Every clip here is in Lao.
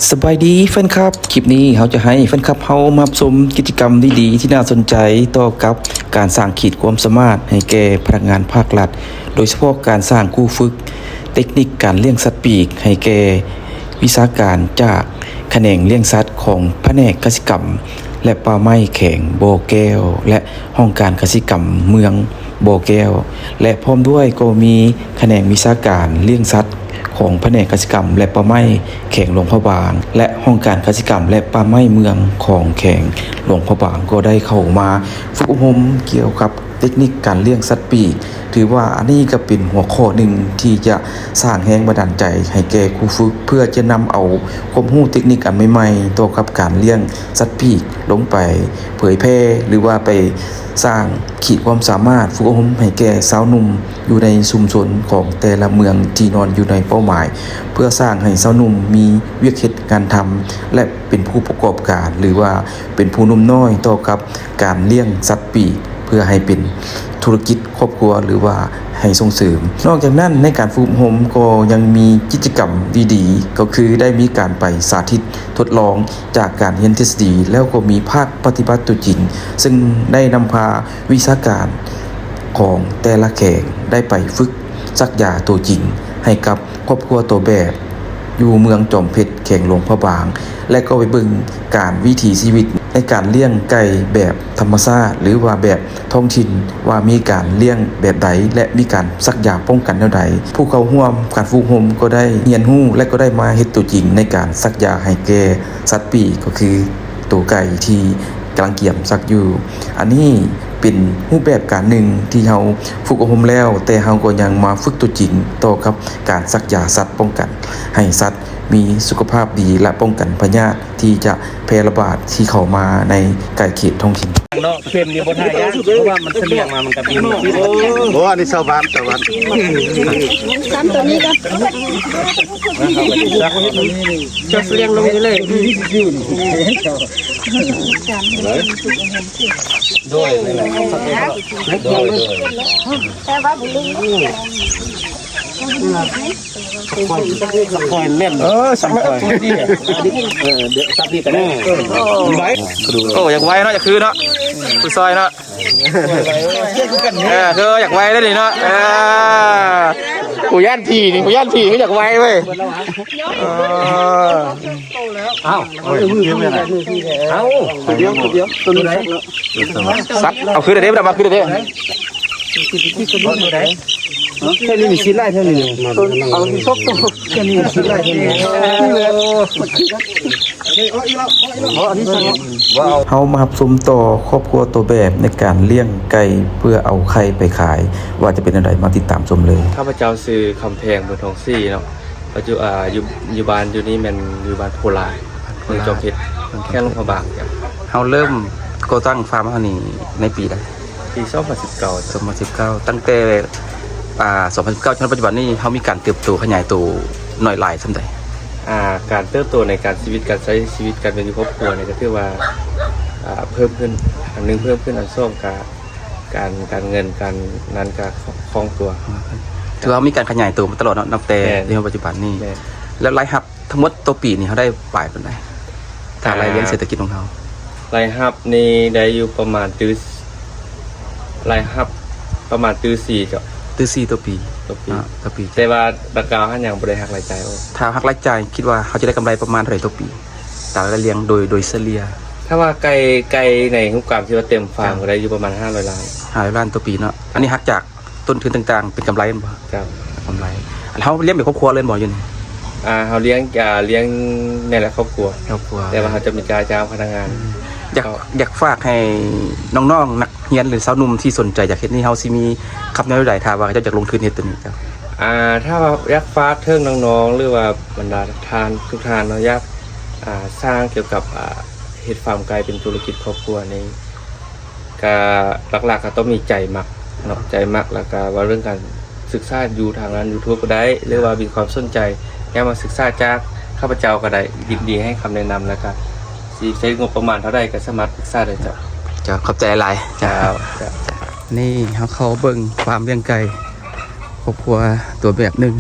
ສະບາຍດີແຟນຄລັບ, ຄລິບນີ້ເຮົາຈະໃຫ້ແຟນຄລັບເຮົາມາຮັບຊົມກິດຈະກຳດີໆທີ່ໜ້າສົນໃຈຕໍ່ກັບການສ້າງຂີດຄວາມສາມາດໃຫ້ແກ່ພະນັກງານພາກລັດ, ໂດຍສະເພາະການສ້າງຄູຝຶກເຕັກນິກການລ້ຽງສັດປີກໃຫ້ແກ່ວິຊາການຈາກຂະແໜງລ້ຽງສັດຂອງພະແນກກະສິກຳ ແລະ ປ່າໄມ້ແຂວງບໍ່ແກ້ວ ແລະ ຫ້ອງການກະສິກຳເມືອງບໍ່ແກ້ວ ແລະ ພ້ອມດ້ວຍກໍມີຂະແໜງວິຊາການລ້ຽງສັດຂອງພະແນກກະສິກຳ ແລະ ປ່າໄມ້ແຂວງຫຼວງພະບາງ ແລະ ຫ້ອງການກະສິກຳ ແລະ ປ່າໄມ້ເມືອງຂອງແຂວງຫຼວງພະບາງ ກໍໄດ້ເຂົ້າມາຝຶກອົບຮົມກ່ຽວກັບເຕັກນິກການລ້ຽງສັດປີກ. ຖືວ່າອັນນີ້ກໍເປັນຫົວຂໍ້ໜຶ່ງທີ່ຈະສ້າງແຮງບັນດານໃຈໃຫ້ແກ່ຄູຝຶກ ເພື່ອຈະນຳເອົາຄວາມຮູ້ເຕັກນິກອັນໃໝ່ໆ ຕໍ່ກັບການລ້ຽງສັດປີກລົງໄປເຜີຍແຜ່ ຫຼືວ່າໄປສ້າງຂີດຄວາມສາມາດຝຶກອົບຮົມໃຫ້ແກ່ຊາວໜຸ່ມຢູ່ໃນຊຸມຊົນຂອງແຕ່ລະເມືອງທີ່ນອນຢູ່ໃນເປົ້າໝາຍ ເພື່ອສ້າງໃຫ້ຊາວໜຸ່ມມີວຽກເຮັດງານທຳ ແລະ ເປັນຜູ້ປະກອບການ ຫຼືວ່າເປັນຜູ້ໜຸ່ມນ້ອຍຕໍ່ກັບການລ້ຽງສັດປີກ ເພື່ອໃຫ້ເປັນທຸລະກິດຄອບຄົວ ຫຼືວ່າໃຫ້ສົ່ງເສີມ. ນອກຈາກນັ້ນ ໃນການຝຶກອົບຮົມກໍຍັງມີກິດຈະກຳດີໆ ກໍຄືໄດ້ມີການໄປສາທິດທົດລອງຈາກການຮຽນທິດສະດີ ແລ້ວກໍມີພາກປະຕິບັດຕົວຈິງ ເຊິ່ງໄດ້ນຳພາວິຊາການຂອງແຕ່ລະແຂວງໄດ້ໄປຝຶກສັກຢາຕົວຈິງໃຫ້ກັບຄອບຄົວຕົວແບບ ຢູ່ເມືອງຈອມເພັດ ແຂວງຫຼວງພະບາງ ແລະ ກໍໄປເບິ່ງການວິຖີຊີວິດໃນການລ້ຽງໄກ່ແບບທຳມະຊາດ ຫຼືວ່າແບບທ້ອງຖິ່ນ ວ່າມີການລ້ຽງແບບໃດ ແລະ ມີການສັກຢາປ້ອງກັນແນວໃດ. ຜູ້ເຂົ້າຮ່ວມການຝຶກອົບຮົມກໍໄດ້ຮຽນຮູ້ ແລະ ກໍໄດ້ມາເຮັດຕົວຈິງໃນການສັກຢາໃຫ້ແກ່ສັດປີກ ກໍຄືໂຕໄກ່ທີ່ກຳລັງກຽມສັກຢູ່. ອັນນີ້ເປັນຮູບແບບການໜຶ່ງທີ່ເຮົາຝຶກອົບຮົມແລ້ວ, ແຕ່ເຮົາກໍຍັງມາຝຶກຕົວຈິງຕໍ່ກັບການສັກຢາສັດປ້ອງກັນ ໃຫ້ສັດມີສຸຂະພາບດີ ແລະ ປ້ອງກັນພະຍາດທີ່ຈະແຜ່ລະບາດທີ່ເຂົ້າມາໃນໃກ້ເຂດທ້ອງຖິ່ນ. ເນາະ ເຂັມນີ້ບໍ່ທາຍາກ ເພາະວ່າມັນສະຫຼຽງມາ ມັນກໍບິນ. ບໍ່ ອັນນີ້ຊາວບ້ານ ຊາວບ້ານ. ຊ້ຳຕົວນີ້ກໍ ຈັບສະຫຼຽງລົງນີ້ເລີຍ. ໂດຍ ໂດຍ ໂດຍ. ແຕ່ວ່າບໍ່ລືມ ສະຄອຍ ສະຄອຍແມ່ນ. ເອີ ສະຄອຍ ເອີ ດຽວຕັດນີ້ກໍໄດ້. ເອີ ໂອ້ ຢາກໄວເນາະ ຢາກຄືເນາະ ຜູ້ຊ່ອຍເນາະ. ເອີ ຄືຢາກໄວເດ້ນີ້ເນາະ. ເອີ ກູຢ້ານຜີນີ້ ກູຢ້ານຜີ ຄືຢາກໄວເວີ້ຍ. ເອີ ອ້າວ ເອົາ ດຽວ ດຽວ ຕົວໃດ? ສັດ ເອົາຄືນເດ້ ມາຄືນເດ້. ແຖວນີ້ມີຊີ້ນຫຼາຍ ແຖວນີ້ ເອົາທີ່ສົກໂຕ ແຖວນີ້ມີຊີ້ນຫຼາຍ ແຖວນີ້. ເຮົາມາຮັບຊົມຕໍ່ຄອບຄົວຕົວແບບໃນການລ້ຽງໄກ່ເພື່ອເອົາໄຂ່ໄປຂາຍ ວ່າຈະເປັນແນວໃດ ມາຕິດຕາມຊົມເລີຍ. ຂ້າພະເຈົ້າຊື່ ຄຳແພງ ບຸນທອງສີເນາະ. ປັດຈຸ ອ່າ ຢູ່ ຢູ່ບ້ານຢູ່ນີ້ແມ່ນຢູ່ບ້ານໂພລາ ເມືອງຈອມເພັດ ແຂວງຫຼວງພະບາງ. ເຮົາເລີ່ມກໍ່ຕັ້ງຟາມເຮົານີ້ໃນປີໃດ? ປີສອງພັນສິບເກົ້າ. ສອງພັນສິບເກົ້າ ຕັ້ງແຕ່ ອ່າ ສອງພັນສິບເກົ້າ ຈົນປັດຈຸບັນນີ້ ເຮົາມີການເຕີບໂຕຂະຫຍາຍໂຕໜ້ອຍຫຼາຍສ່ຳໃດ? ອ່າ ການເຕີບໂຕໃນການຊີວິດ ການໃຊ້ຊີວິດ ການເປັນຢູ່ຄອບຄົວນີ້ ກໍຖືວ່າ ອ່າ ເພີ່ມຂຶ້ນ ອັນໜຶ່ງເພີ່ມຂຶ້ນ ອັນສອງກະ ການ ການເງິນ ການນັ້ນກະຄ່ອງຕົວ. ຖືວ່າເຮົາມີການຂະຫຍາຍໂຕມາຕະຫຼອດເນາະ ນັບແຕ່ ແມ່ນ ຈົນປັດຈຸບັນນີ້. ແມ່ນ. ແລ້ວລາຍຮັບ ທັງໝົດຕໍ່ປີນີ້ເຮົາໄດ້ປາຍປານໃດ? ຖ້າໄລ່ລຽງເສດຖະກິດຂອງເຮົາ. ລາຍຮັບນີ້ໄດ້ຢູ່ປະມານຕື້ ລາຍຮັບປະມານຕື້ສີ່ເຈົ້າ. ຕື້ສີ່ຕໍ່ປີ. ຕໍ່ປີ. ອ່າ ຕໍ່ປີ. ແຕ່ວ່າດາກາວຫັ້ນຍັງບໍ່ໄດ້ຫັກລາຍຈ່າຍອອກ. ຖ້າຫັກລາຍຈ່າຍ ຄິດວ່າເຮົາຈະໄດ້ກຳໄລປະມານເທົ່າໃດຕໍ່ປີ? ຕາມລາຍລຽງໂດຍ ໂດຍສະເລ່ຍ. ຖ້າວ່າໄກ່ ໄກ່ໃນຮູບການທີ່ວ່າເຕັມຟາມ ເຈົ້າ ກໍໄດ້ຢູ່ປະມານຫ້າຮ້ອຍລ້ານ. ຫ້າຮ້ອຍລ້ານຕໍ່ປີເນາະ. ອັນນີ້ຫັກຈາກ ຕົ້ນທຶນຕ່າງໆ ເປັນກຳໄລແມ່ນບໍ່? ເຈົ້າ. ກຳໄລ. ອັນເຮົາລ້ຽງເປັນຄອບຄົວເລີຍບໍ່ຢູ່ນີ້? ອ່າ ເຮົາລ້ຽງ ອ່າ ລ້ຽງແມ່ນແຫຼະຄອບຄົວ. ຄອບຄົວ. ແຕ່ວ່າເຮົາຈະມີຈ້າງພະນັກງານ. ອືມ. ຢາກ ເຈົ້າ ຢາກຝາກໃຫ້ນ້ອງໆ ນັກຮຽນ ຫຼື ຊາວໜຸ່ມທີ່ສົນໃຈຢາກເຮັດນີ້ ເຮົາຊິມີຄຳແນວໃດ ຖ້າວ່າເຂົາເຈົ້າຢາກລົງທຶນເຮັດຕົວນີ້? ເຈົ້າ. ອ່າ ຖ້າວ່າຢາກຝາກເຖິງນ້ອງໆ ຫຼືວ່າບັນດາທ່ານທຸກທ່ານເນາະ ຢາກ ອ່າ ສ້າງກ່ຽວກັບ ອ່າ ເຮັດຟາມໄກ່ເປັນທຸລະກິດຄອບຄົວນີ້ ກະຫຼັກໆ ກະຕ້ອງມີໃຈມັກເນາະ ໃຈມັກ ແລ້ວກະວ່າເລື່ອງການສຶກສາຢູ່ທາງດ້ານຢູທູບກໍໄດ້ ຫຼືວ່າມີຄວາມສົນໃຈຢາກມາສຶກສາຈາກຂ້າພະເຈົ້າກໍໄດ້ ຍິນດີໃຫ້ຄຳແນະນຳ ແລ້ວກະຊິໃຊ້ງົບປະມານເທົ່າໃດກໍສາມາດປຶກສາໄດ້ເຈົ້າ. ເຈົ້າ ຂອບໃຈຫຼາຍ. ເຈົ້າ ເຈົ້າ. ນີ້ເຮົາເຂົ້າເບິ່ງຟາມລ້ຽງໄກ່ ຄອບຄົວຕົວແບບໜຶ່ງ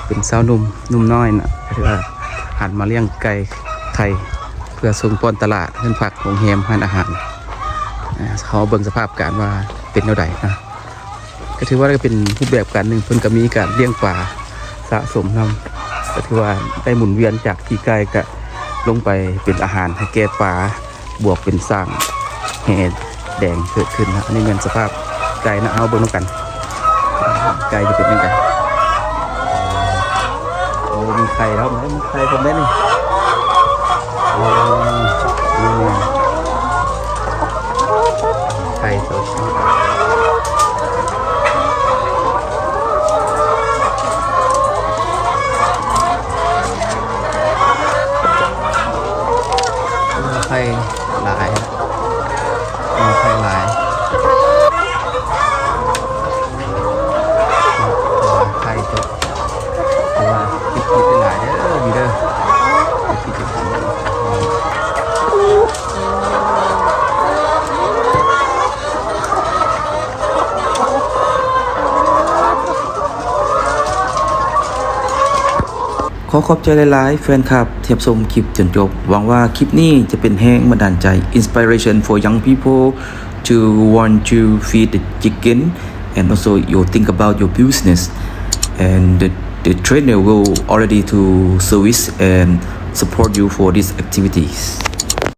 ເປັນຊາວໜຸ່ມ ໜຸ່ມນ້ອຍນະ ຖືວ່າ ຫັນມາລ້ຽງໄກ່ໄຂ່ ເພື່ອສົ່ງປ້ອນຕະຫຼາດ, ເຮືອນພັກ, ໂຮງແຮມ, ຮ້ານອາຫານ. ເຮົາເບິ່ງສະພາບການວ່າເປັນແນວໃດນະ. ກໍຖືວ່າກໍເປັນຮູບແບບການໜຶ່ງ, ເພິ່ນກໍມີການລ້ຽງປາສະສົມນຳ, ກໍຖືວ່າໄດ້ໝູນວຽນຈາກຂີ້ໄກ່ກະລົງໄປເປັນອາຫານໃຫ້ແກ່ປາ, ບວກເປັນສ້າງແຮ່ແດງເກີດຂຶ້ນນະ. ອັນນີ້ແມ່ນສະພາບໄກ່ນະ, ເຮົາເບິ່ງນຳກັນ ໄກ່ຈະເປັນຈັ່ງໃດ. ໂອ້ ມີໄຂ່ແລ້ວ, ມີໄຂ່ພ້ອມແລ້ວນີ້. ໂອ້ ໄຂ່ສົດ. ໄຂ່ຫຼາຍ, ໄຂ່ຫຼາຍ. ໄຂ່ຕົກ. ເພາະວ່າຕິດ ຕິດຫຼາຍເດີ ນີ້ເດີ ຕິດ ຕິດ ຕິດ. ຂໍຂອບໃຈຫຼາຍໆ ແຟນຄລັບທີ່ຮັບຊົມຄລິບຈົນຈົບ. ຫວັງວ່າຄລິບນີ້ຈະເປັນແຮງບັນດານໃຈ inspiration for young people to want to feed the chicken, and also you think about your business, and the, the trainer will already to service and support you for these activities.